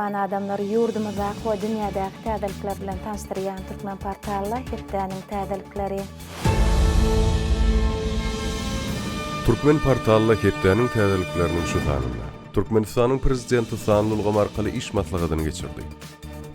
Mähriban adamlar, ýurdumyzdaky we dünýädäki täzelikler bilen tanyşdyrýan Türkmenportalda hepdäniň täzelikleri. Türkmenportalda hepdäniň täzelikleriniň şu sanynda, Türkmenistanyň Prezidenti sanly ulgam arkaly iş maslahatyny geçirdi.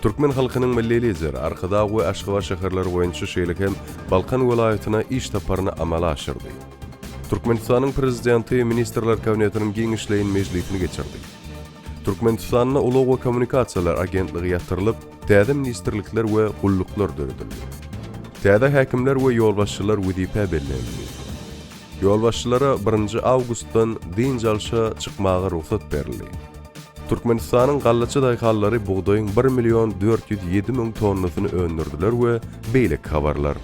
Türkmen halkynyň Milli Lideri Arkadag we Aşgabat şäherleri boýunça şeýle hem Balkan welaýatyna iş saparyny amala aşyrdy. Türkmenistanyň Prezidenti Ministrler Kabinetiniň giňişleýin mejlisini geçirdi. Türkmenistanda Ulag we kommunikasiýalar agentligi ýatyrylyp, täze ministrlikler we gulluklar döredildi. Täze häkimler we ýolbaşçylar wezipä bellenildi. Ýolbaşçylara birinji awgustdan dynç alşa çykmaga rugsat berildi. Türkmenistanyň gallaçy daýhanlary bugdaýyň bir million 407 müň tonnasyny öndürdiler we beýleki habarlar.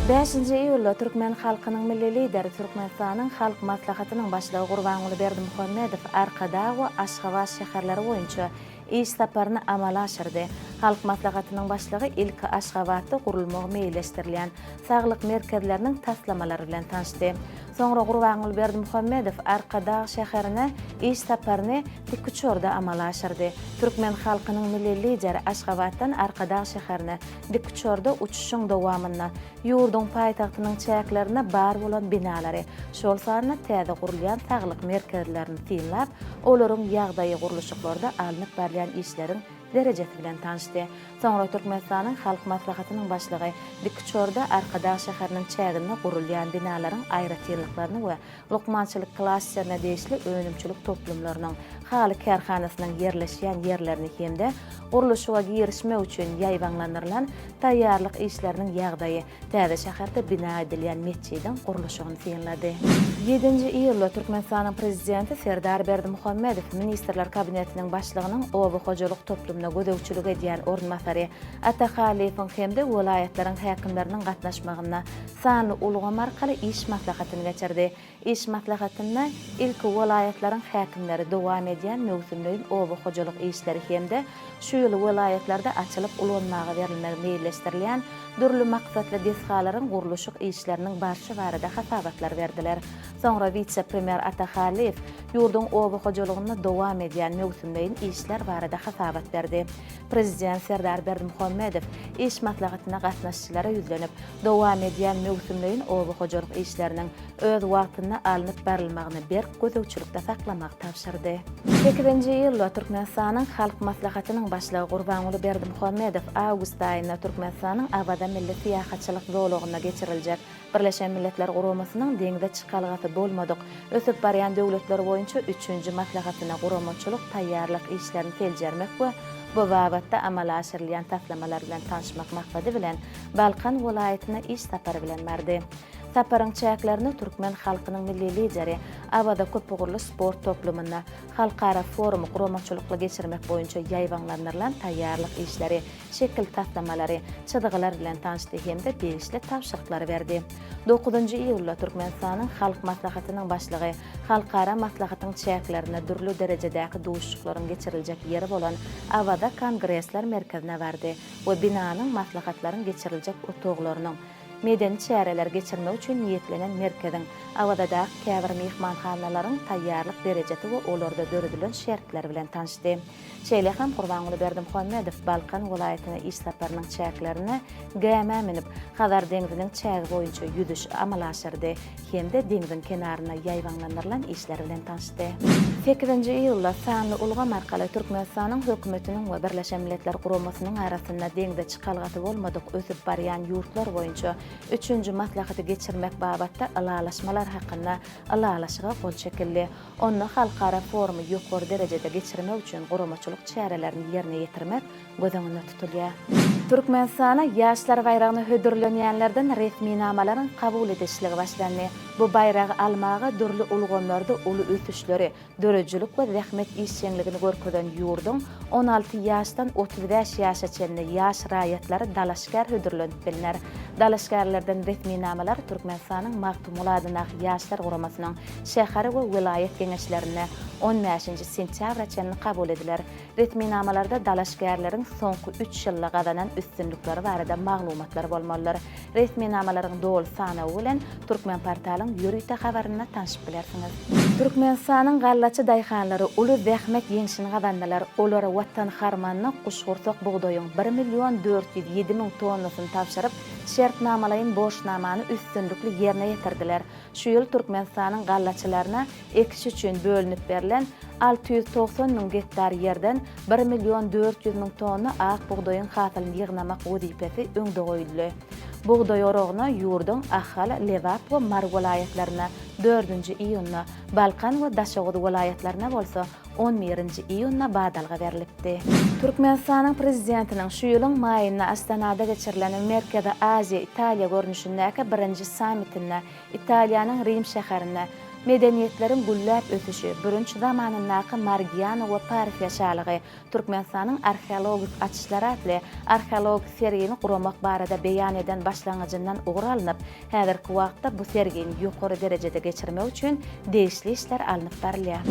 Bäşinji iýulda türkmen halkynyň Milli Lideri, Türkmenistanyň Halk Maslahatynyň Başlygy Gurbanguly Berdimuhamedow Arkadag we Aşgabat şäherleri boýunça iş saparyny amala aşyrdy. Halk Maslahatynyň Başlygy ilki Aşgabatda gurulmagy meýilleşdirilýän saglyk merkezleriniň taslamalary bilen tanyşdy. Soňra Gurbanguly Berdimuhamedow Arkadag şäherine iş saparyny dikuçarda amala aşyrdy. Türkmen halkynyň Milli Lideri Aşgabatdan Arkadag şäherine dikuçarda uçuşyň dowamynda ýurduň paýtagtynyň çäklerinde bar bolan binalary, şol sanda täze gurulýan saglyk merkezlerini synlap, olaryň ýagdaýy, gurluşyklarda alnyp barylýan işleriň derejesi bilen tanyşdy. Soňra Türkmenistanyň Halk Maslahatynyň Başlygy dikuçarda Arkadag şäheriniň çäginde gurulýan binalaryň aýratynlyklaryny we lukmançylyk klasterine degişli önümçilik toplumlarynyň, haly kärhanasynyň ýerleşýän ýerlerini hem-de gurluşyga girişmek üçin ýaýbaňlandyrylan taýýarlyk işleriniň ýagdaýy, täze şäherde bina edilýän metjidiň gurluşygyny synlady. Ýedinji iýulda Türkmenistanyň Prezidenti Serdar Berdimuhamedow Ministrler Kabinetiniň Başlygynyň oba hojalyk toplumyna gözegçilik edýän orunbasary Ata Hallyýewiň hem-de welaýatlaryň häkimleriniň gatnaşmagynda sanly ulgam arkaly iş maslahatyny geçirdi. Iş maslahatynda ilki welaýatlaryň häkimleri dowam edýän möwsümleýin oba hojalyk işleri hem-de şu ýyl welaýatlarda açylyp ulanmaga berilmegi meýilleşdirilýän dürli maksatly desgalaryň gurluşyk işleriniň barşy barada hasabatlar berdiler. Soňra wise-premýer Ata Hallyýew ýurduň oba hojalygynda dowam edýän möwsümleýin işler barada hasabat berdi. Prezident Serdar Berdimuhamedow iş maslahatyna gatnaşyjylara ýüzlenip, dowam edýän möwsümleýin oba hojalyk işleriniň öz wagtynda alnyp barylmagyny berk gözegçilikde saklamagy tabşyrdy. Sekizinji iýulda Türkmenistanyň Halk Maslahatynyň Başlygy Gurbanguly Berdimuhamedow awgust aýynda Türkmenistanyň Awaza milli syýahatçylyk zolagynda geçiriljek Birleşen Milletler Guramasynyň deňze çykalgasy bolmadyk ösüp barýan döwletler boýunça üçünji maslahatyna guramaçylyk taýýarlyk işlerini seljermek we bu babatda amala aşyrylýan taslamalar bilen tanyşmak maksady bilen Balkan welaýatyna iş sapary bilen bardy. Saparyň çäklerinde türkmen halkynyň Milli Lideri Awaza köpugurly sport toplumynda halkara forumy guramaçylykly geçirmek boýunça ýaýbaňlandyrylan taýýarlyk işleri, şekil taslamalary, çyzgylar bilen tanyşdy hem-de degişli tabşyryklary berdi. Dokuzynjy iýulda Türkmenistanyň Halk Maslahatynyň Başlygy halkara maslahatyň çäklerinde dürli derejedäki duşuşyklaryň geçiriljek ýeri bolan Awaza Kongresler merkezine bardy we binanyň maslahatlaryň geçiriljek otaglarynyň, medeni çäreleri geçirmek üçin niýetlenen merkeziň, Awazadaky käbir myhmanhanalaryň taýýarlyk derejesi we olarda döredilen şertler bilen tanyşdy. Şeýle hem Gurbanguly Berdimuhamedow Balkan welaýatyna iş saparynyň çäklerinde gämä münüp, Hazar deňziniň çägi boýunça ýüzüşi amala aşyrdy hem-de deňziň kenarynda ýaýbaňlandyrylan işler bilen tanyşdy. Sekizinji iýulda sanly ulgam arkaly Türkmenistanyň Hökümetiniň we Birleşen Milletler Guramasynyň arasynda deňze çykalgasy bolmadyk ösüp barýan ýurtlar boýunça üçünji maslahaty geçirmek babatda ylalaşmalar hakynda Ylalaşyga gol çekildi. Onda halkara forumy ýokary derejede geçirmek üçin guramaçylyk çärelerini ýerine ýetirmek göz öňünde tutulýar. Türkmenistana Ýaşlar baýragyna hödürlenýänlerden resminamalaryň kabul edişligi başlandy. Bu baýragy almaga dürli ulgamlarda uly ösüşleri, döredijilik we zähmet işjeňligini görkezen ýurduň 16 ýaşdan 35 ýaşa çenli ýaş raýatlary dalaşgär hödürlenip bilner. Dalaşgärlerden resminamalar Türkmenistanyň Magtymguly adyndaky Ýaşlar guramasynyň şäher we welaýat geňeşlerinde on bäşinji sentýabra çenli kabul ediler. Resminamalarda dalaşgärleriň soňky üç ýylda gazanan üstünlikleri barada maglumatlar bolmalydyr. Resminamalaryň doly sanawy bilen Turkmenportalyň. neşiriniň ýörite habarynda tanşyp bilersiňiz. Türkmenistanyň gallaçy daýhanlary uly zähmet ýeňşini gazandylar. Olar Watan harmanyna guşgursak bugdaýyň bir million 407 müň tonnasyny tabşyryp, şertnamalaýyn borçnamany üstünlikli ýerine ýetirdiler. Şu ýyl Türkmenistanyň gallaçylaryna ekiş üçin bölünip berlen 690 müň gektar ýerden bir million 400 müň tonna ak bugdaýyň hasylyny ýygnamak wezipesi öňde goýuldy. Bugdaý oragyna ýurduň Ahal, Lebap we Mary welaýatlarynda dördünji iýunda, Balkan we Daşoguz welaýatlarynda bolsa on birinji iýunda badalga berlipdi. Türkmenistanyň Prezidentiniň şu ýylyň maýynda Astanada geçirilen Merkezi Aziýa, Italiýa görnüşindäki birinji sammitinde Italiýanyň Rim şäherinde Medeniýetleriň gülläp ösüşi, bürünç zamanyndaky Margiana we Parfiýa şalygy, Türkmenistanyň arheologik açyşlary atly arheologik sergini guramak barada beýan eden başlangyjyndan ugur alnyp, häzirki wagtda bu sergini ýokary derejede geçirmek üçin degişli işler alnyp barylýar.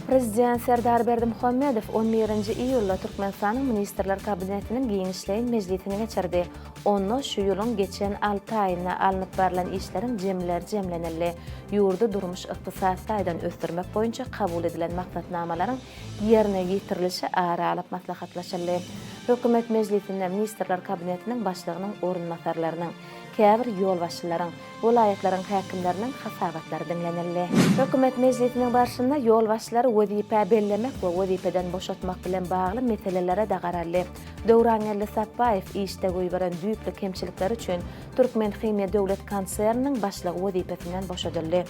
Prezident Serdar Berdimuhamedow on birinji iýulda Türkmenistanyň Ministrler Kabinetiniň giňişleýin mejlisini geçirdi. Onda şu ýylyň geçen alty aýynda alnyp barlan işleriň jemleri jemlenildi, ýurdy durmuş-ykdysady taýdan ösdürmek boýunça kabul edilen maksatnamalaryň ýerine ýetirilişi ara alyp maslahatlaşyldy. Hökümet mejlisinde Ministrler Kabinetiniň Başlygynyň orunbasarlarynyň, käbir ýolbaşçylaryň, welaýatlaryň häkimleriniň hasabatlary diňlenildi. Hökümet mejlisiniň barşynda ýolbaşçylary wezipä bellemek we wezipeden boşatmak bilen bagly meselelere-de garaldy. Döwrangeldi Sapbaýew işde goýberen düýpli kemçilikleri üçin Türkmenhimiýa döwlet konserniniň başlygy wezipesinden boşadyldy.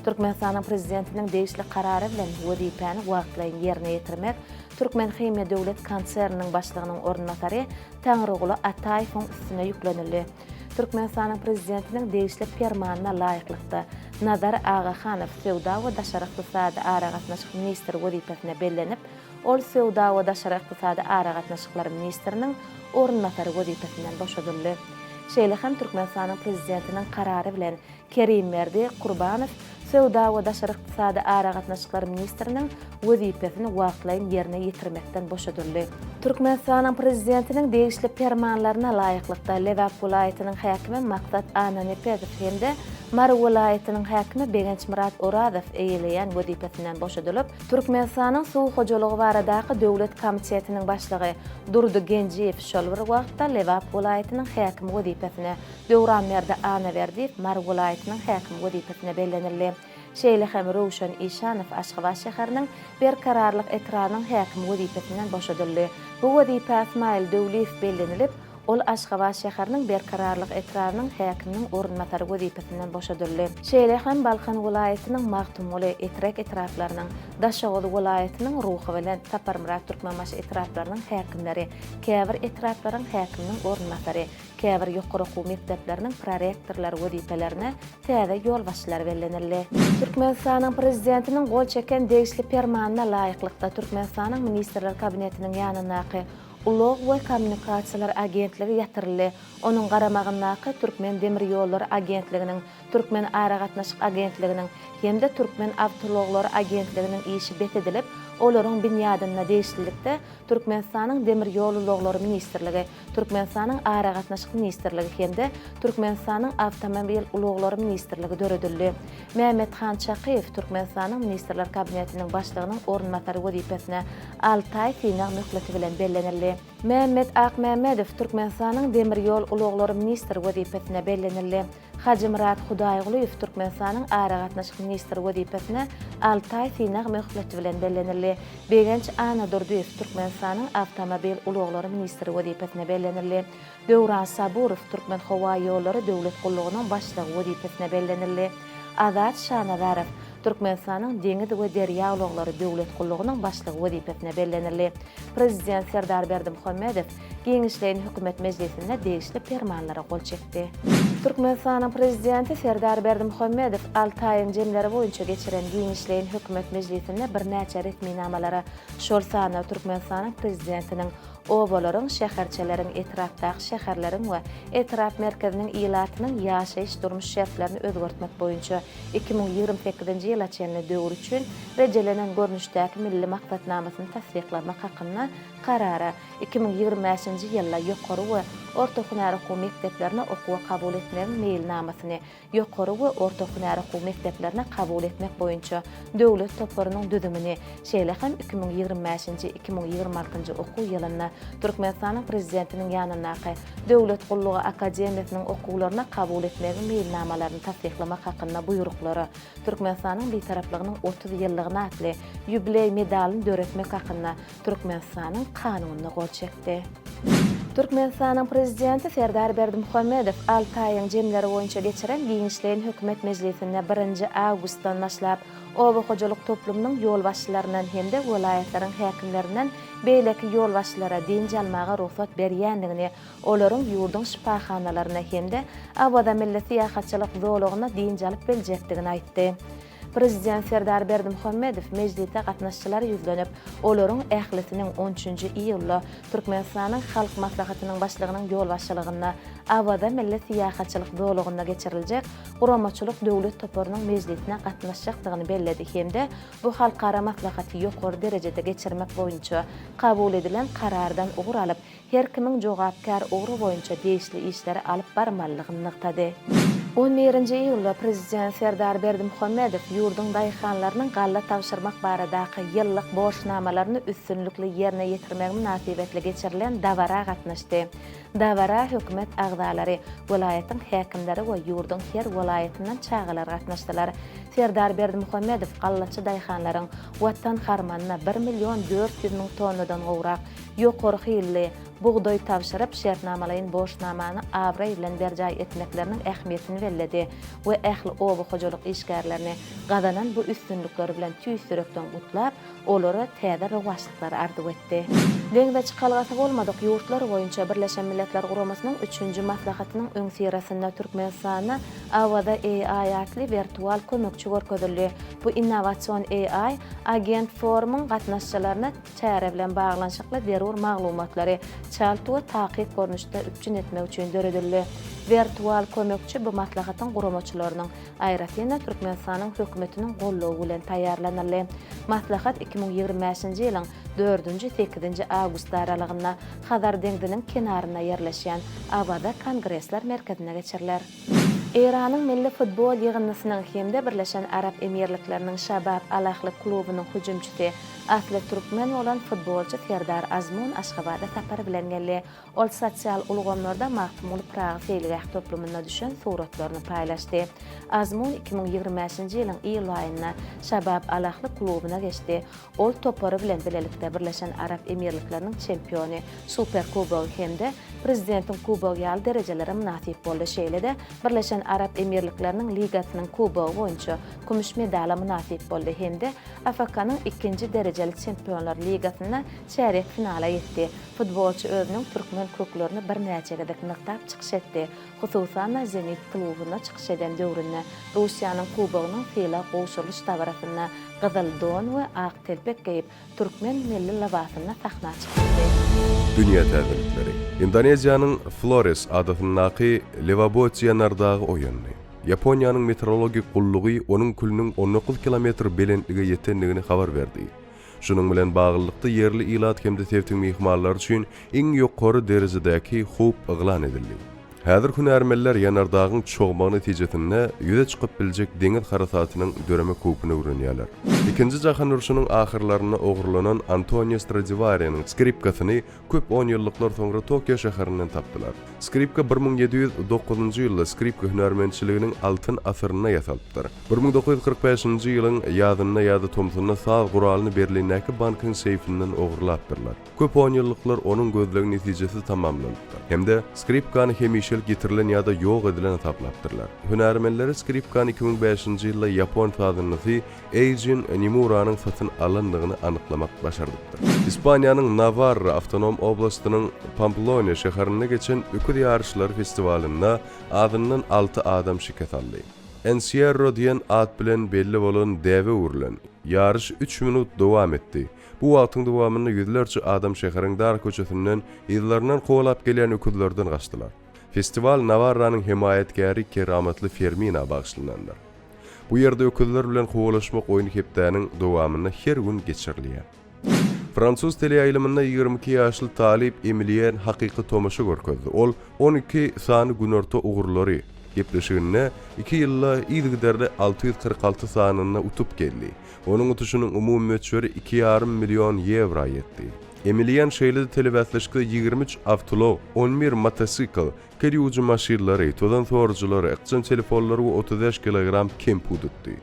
Türkmenistanyň Prezidentiniň degişli Karary bilen wezipäni wagtlaýyn ýerine ýetirmek Türkmenhimiýa döwlet konserniniň başlygynyň orunbasary Taňryguly Ataýewiň üstüne ýüklenildi. Türkmenistanyň Prezidentiniň degişli Permanyna laýyklykda, Nazar Agahanow söwda we daşary ykdysady aragatnaşyk ministri wezipesine bellenip, ol söwda we daşary ykdysady aragatnaşyklar ministriniň orunbasary wezipesinden boşadyldy. Şeýle hem Türkmenistanyň Prezidentiniň Karary bilen Kerimberdi Kurbanow söwda we daşary ykdysady aragatnaşyklar ministriniň wezipesini wagtlaýyn ýerine ýetirmekden boşadyldy. Türkmenistanyň Prezidentiniň degişli Permanlaryna laýyklykda, Lebap welaýatynyň häkimi Maksat Annanepesow hem-de Mary welaýatynyň häkimi Begençmyrat Orazow eýeleýän wezipesinden boşadylyp, Türkmenistanyň Suw hojalygy baradaky döwlet komitetiniň başlygy Durdy Genjiýew şol bir wagtda Lebap welaýatynyň häkimi wezipesine Döwranberdi Annaberdiýew Mary welaýatynyň häkimi wezipesine bellenildi. Şeýle hem Röwşen Işanow Aşgabat şäheriniň Berkararlyk etrabynyň häkimi wezipesinden boşadyldy. Bu wezipä Ysmaýyl Döwliýew bellenilip, ol Aşgabat şäheriniň Berkararlyk etrabynyň häkiminiň orunbasary wezipesinden boşadyldy. Şeýle hem Balkan welaýatynyň Magtymguly, Etrek etraplarynyň, Daşoguz welaýatynyň Ruhubelent, Saparmyrat Türkmenbaşy etraplarynyň häkimleri, käbir etraplaryň häkiminiň orunbasary, Käbir ýokary okuw mekdepleriniň prorektorlary wezipelerine täze ýolbaşçylar bellenildi. Türkmenistanyň Prezidentiniň gol çeken degişli Permanyna laýyklykda, Türkmenistanyň Ministrler Kabinetiniň ýanyndaky Ulag we kommunikasiýalar agentligi ýatyryldy. Onuň garamagyndaky Türkmendemirýollary agentliginiň, Türkmenaragatnaşyk agentliginiň hem-de Türkmenawtoulaglary agentliginiň işi bes edilip, olaryň binýadynda degişlilikde Türkmenistanyň Demir ýol ulaglary ministrligi, Türkmenistanyň Aragatnaşyk ministrligi hem-de Türkmenistanyň Awtomobil ulaglary ministrligi döredildi. Mämmethan Çakyýew Türkmenistanyň Ministrler Kabinetiniň Başlygynyň orunbasary wezipesine alty aý synag möhleti bilen bellenildi. Mämmet Akmämmedow Türkmenistanyň Demir ýol ulaglary ministri wezipesine bellenildi. Hajymyrat Hudaýgulyýew Türkmenistanyň Aragatnaşyk ministri wezipesine alty aý synag möhleti bilen bellenildi. Begenç Annadurdyýew Türkmenistanyň Awtomobil ulaglary ministri wezipesine bellenildi. Döwran Saburow Türkmenhowaýollary döwlet gullugynyň başlygy wezipesine bellenildi. Azat Şanazarow Türkmenistanyň Deňiz we derýa ulaglary döwlet gullugynyň başlygy wezipesine bellenildi. Prezident Serdar Berdimuhamedow giňişleýin hökümet mejlisinde degişli permanlara gol çekdi. Türkmenistanyň Prezidenti Serdar Berdimuhamedow alty aýyň jemleri boýunça geçiren giňişleýin hökümet mejlisinde birnäçe resminamalara, şol sanda Türkmenistanyň Prezidentiniň obalaryň, şäherçeleriň, etrapdaky şäherleriň we etrap merkeziniň ilatynyň ýaşaýyş-durmuş şertlerini özgertmek boýunça 2028-nji ýyla çenli döwür üçin rejelenen görnüşdäki Milli maksatnamasyny tassyklamak hakynda Karara, 2025-nji ýylda ýokary we orta hünär okuw mekdeplerine okuwa kabul etmek. etmegiň meýilnamasyny ýokary we orta hünär okuw mekdeplerine kabul etmek boýunça döwlet toparynyň düzümini, şeýle hem 2025-nji, 2026-njy okuw ýylynda Türkmenistanyň Prezidentiniň ýanyndaky Döwlet gullugy akademiýasynyň okuwlaryna kabul etmegiň meýilnamalaryny tassyklamak hakynda Buýruklara, Türkmenistanyň Bitaraplygynyň 30 ýyllygyna atly ýubileý medalyny döretmek hakynda Türkmenistanyň Kanunyna gol çekdi. Türkmenistanyň Prezidenti Serdar Berdimuhamedow alty aýyň jemleri boýunça geçiren giňişleýin hökümet mejlisinde birinji awgustdan başlap oba hojalyk toplumynyň ýolbaşçylaryndan hem-de welaýatlaryň häkimlerinden beýleki ýolbaşçylara dynç almaga rugsat berýändigini, olaryň ýurduň şypahanalarynda hem-de Awaza milli syýahatçylyk zolagynda dynç alyp biljekdigini aýtdy. Prezident Serdar Berdimuhamedow mejlise gatnaşyjylara ýüzlenip, olaryň ählisiniň on üçünji iýulda Türkmenistanyň Halk Maslahatynyň Başlygynyň ýolbaşçylygynda Awaza milli syýahatçylyk zolagynda geçiriljek Guramaçylyk döwlet toparynyň mejlisine gatnaşjakdygyny belledi hem-de bu halkara maslahaty ýokary derejede geçirmek boýunça kabul edilen Karardan ugur alyp, her kimiň jogapkär ugry boýunça degişli işleri alyp barmalydygyny nygtady. On birinji iýulda Prezident Serdar Berdimuhamedow ýurduň daýhanlarynyň galla tabşyrmak baradaky ýyllyk borçnamalaryny üstünlikli ýerine ýetirmegi mynasybetli geçirilen dabara gatnaşdy. Dabara hökümet agzalary, welaýatyň häkimleri we ýurduň her welaýatyndan çagalar gatnaşdylar. Serdar Berdimuhamedow gallaçy daýhanlaryň Watan harmanyna bir million 400 müň tonnadan gowrak ýokary hilli bugdaý tabşyryp, şertnamalaýyn borçnamany abraý bilen berjaý etmekleriniň ähmiýetini belledi we ähli oba hojalyk işgärlerini gazanan bu üstünlikleri bilen tüýs ýürekden gutlap, olara täze rowaçlyklary arzuw etdi. Deňze çykalgasy bolmadyk ýurtlar boýunça Birleşen Milletler Guramasynyň üçünji maslahatynyň öňüsyrasynda Türkmenistanda Awaza AI atly wirtual kömekçi görkezildi. Bu innowasion AI agent forumyň gatnaşyjylaryna çäre bilen baglanyşykly zerur maglumatlary çalt we takyk görnüşde üpjün etmek üçin döredildi. Wirtual kömekçi bu maslahatyň guramaçylarynyň, aýratyn-da, Türkmenistanyň Hökümetiniň goldawy bilen taýýarlanyldy. Maslahat 2025-nji ýylyň dördünji, sekizinji awgust aralygynda Hazar deňziniň kenarynda ýerleşýän Awaza kongresler merkezinde geçiriler. Eýranyň milli futbol ýygyndysynyň hem-de Birleşen Arap Emirlikleriniň Şabab Al-Ahli klubunyň hüjümçisi, asly türkmen bolan futbolçy Serdar Azmun Aşgabada sapar bilen geldi. Ol sosial ulgamlarda Magtymguly Pyragy seýilgäh toplumynda düşen suratlaryny paýlaşdy. Azmun 2025-nji ýylyň iýul aýynda Şabab Al-Ahli klubuna geçdi. Ol topary bilen bilelikde Birleşen Arap Emirlikleriniň çempiony, Superkubogy hem-de Prezidentiň kubogy ýaly derejelere mynasyp boldy, şeýle-de Birleşen Arap Emirlikleriniň Ligasynyň kubogy boýunça kümüş medala mynasyp boldy hem-de AFK-nyň ikinji derejeli Çempionlar ligasynda çärýek finala ýetdi. Futbolçy özüniň türkmen köklerini birnäçe gezek nygtap çykyş etdi, hususan-da, Zenit klubunda çykyş eden döwründe Russiýanyň kubogynyň sylag gowşurylyş dabarasynda gyzyl don we ak telpek geýip, türkmen milli lybasynda sahna çykypdy. Dünýä täzelikleri. Indoneziýanyň Flores adasyndaky Lewaboti ýanardagy oýandy. Ýaponiýanyň meteorologik gullugy onuň külüniň 19 kilometr belentlige ýetendigini habar berdi. Şunuň bilen baglylykda, ýerli ilat hem-de sebitiň myhmanlary üçin iň ýokary derejedäki howp yglan edildi. Häzir hünärmenler ýanardagyň çogmagy netijesinde ýüze çykyp biljek deňiz harasatynyň döremek howpuny öwrenýärler. Ikinji jahan urşunyň ahyrlarynda ogurlanan Antonio Stradiwariniň skripkasyny köp onýyllyklar soňra Tokio şäherinden tapdylar. Skripka 1709-njy ýylda skripka hünärmentçiliginiň altyn asyrynda ýasalypdyr. 1945-nji ýylyň ýazynda ýa-da tomsunda saz guralyny Berlindäki bankyň seýfinden ogurlapdyrlar. Köp onýyllyklar onuň gözlegi netijesiz tamamlanypdyr hem-de skripkany hemişelik ýitirilen ýa-da ýok edilen hasaplapdyrlar. Hünärmenleri skripkany 2005-nji ýylda ýapon sazandasy Eýjin Nimuranyň satyn alandygyny anyklamak başardypdyr. Ispaniýanyň Nawarra awtonom oblastynyň Pamploniýa şäherinde geçen öküz ýaryşlary festiwalynda azyndan alty adam şikes aldy. Ensierro diýen at bilen belli bolan däbe öwrülen ýaryş üç minut dowam etdi. Bu wagtyň dowamynda ýüzlerçe adam şäheriň dar köçesinden yzlaryndan kowalap gelýän öküzlerden gaçdylar. Festiwal Nawarranyň hemaýatkäri keramatly Fermina bagyşlanandyr. Bu ýerde öküzler bilen kowalaşmak oýny hepdäniň dowamynda her gün geçirilýär. Fransuz teleýaýlymynda 22 ýaşly talyp Emilien hakyky tomaşa görkezdi. Ol 12 sany günorta ugurlary. Gepleşiginde iki ýylda yzygiderli 646 sanynda utup geldi. Onuň utuşynyň umumy möçberi iki ýarym million ýewra ýetdi. Emilian şeýle-de telebäsleşikde 23 awtoulag, on bir motosikl, kir ýuwujy maşynlary, tozan sorujylary, ykjam telefonlary we 35 kilogram kemput utdy.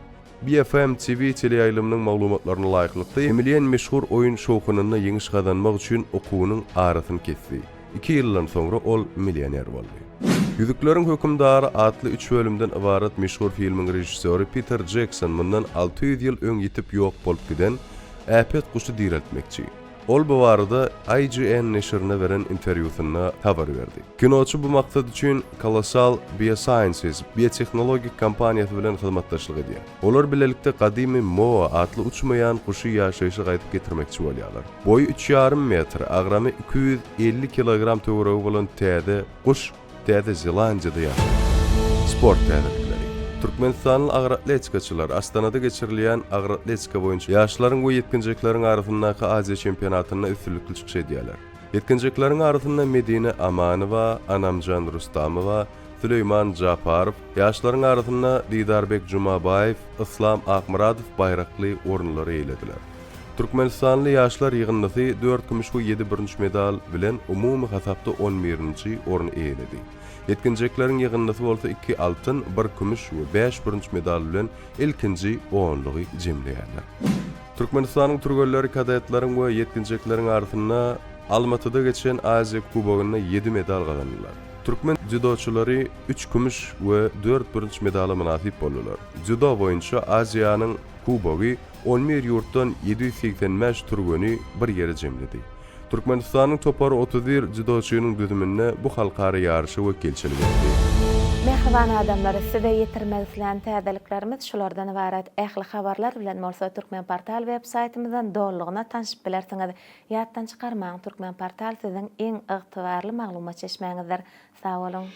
BFM TV teleýaýlymynyň maglumatlaryna laýyklykda, Emilian meşhur oýun şowhunynda ýeňiş gazanmak üçin okuwynyň arasyny kesdi. Iki ýyldan soňra ol millioner boldy. Ýüzükleriň hökümdary atly üç bölümden ybarat meşhur filmiň režissýory Piter Jekson mundan 600 ýyl öň ýitip ýok bolup giden äpet guşy direltmekçi. Ol bu barada IGN neşirine beren interwýusynda habar berdi. Kinoçy bu maksat üçin Colossal Biosciences biotehnologik kompaniýasy bilen hyzmatdaşlyk edýär. Olar bilelikde gadymy moa atly uçmaýan guşy ýaşaýşa gaýdyp getirmekçi bolýarlar. Boýy üç ýarym metr, agramy 250 kilogram töweregi bolan täze guş Täze Zelandiýada ýaşaýar. Sport täzelikleri. Türkmenistanly agyr atletikaçylar Astanada geçirilýän agyr atletika boýunça ýaşlaryň we ýetginjekleriň arasyndaky Aziýa çempionatynda üstünlikli çykyş edýärler. Ýetginjekleriň arasynda Medine Amanowa, Anamjan Rustamowa, Süleýman Japarow, ýaşlaryň arasynda Didarbek Jumabaýew, Yslam Akmyradow baýrakly orunlary eýelediler. Türkmenistanly ýaşlar ýygyndysy dört kümüş we ýedi bürünç medal bilen umumy hasapda on birinji orny eýeledi. Ýetginjekleriň ýygyndysy bolsa iki altyn, bir kümüş we bäş bürünç medal bilen ilkinji onlugy jemleýärler. Türkmenistanyň türgenleri kadetleriň we ýetginjekleriň arasynda Almatyda geçen Aziýa Kubogynda ýedi medal gazandylar. Türkmen dzýudoçylary üç kümüş we dört bürünç medala mynasyp boldular. Dzýudo boýunça Aziýanyň Kubogy 11 ýurtdan 785 türgeni bir ýere jemledi. Türkmenistanyň topary 31 dzýudoçynyň düzüminde bu halkara ýaryşa wekilçilik etdi. Mähriban adamlar, size ýetirmek islän täzeliklerimiz şulardan ybarat. Ähli habarlar bilen bolsa Türkmenportal web saýtymyzdan dolulygyna tanşyp bilersiňiz. Ýatdan çykarmaň, Türkmenportal siziň iň ygtybarly maglumat çeşmäňizdir. Sag boluň!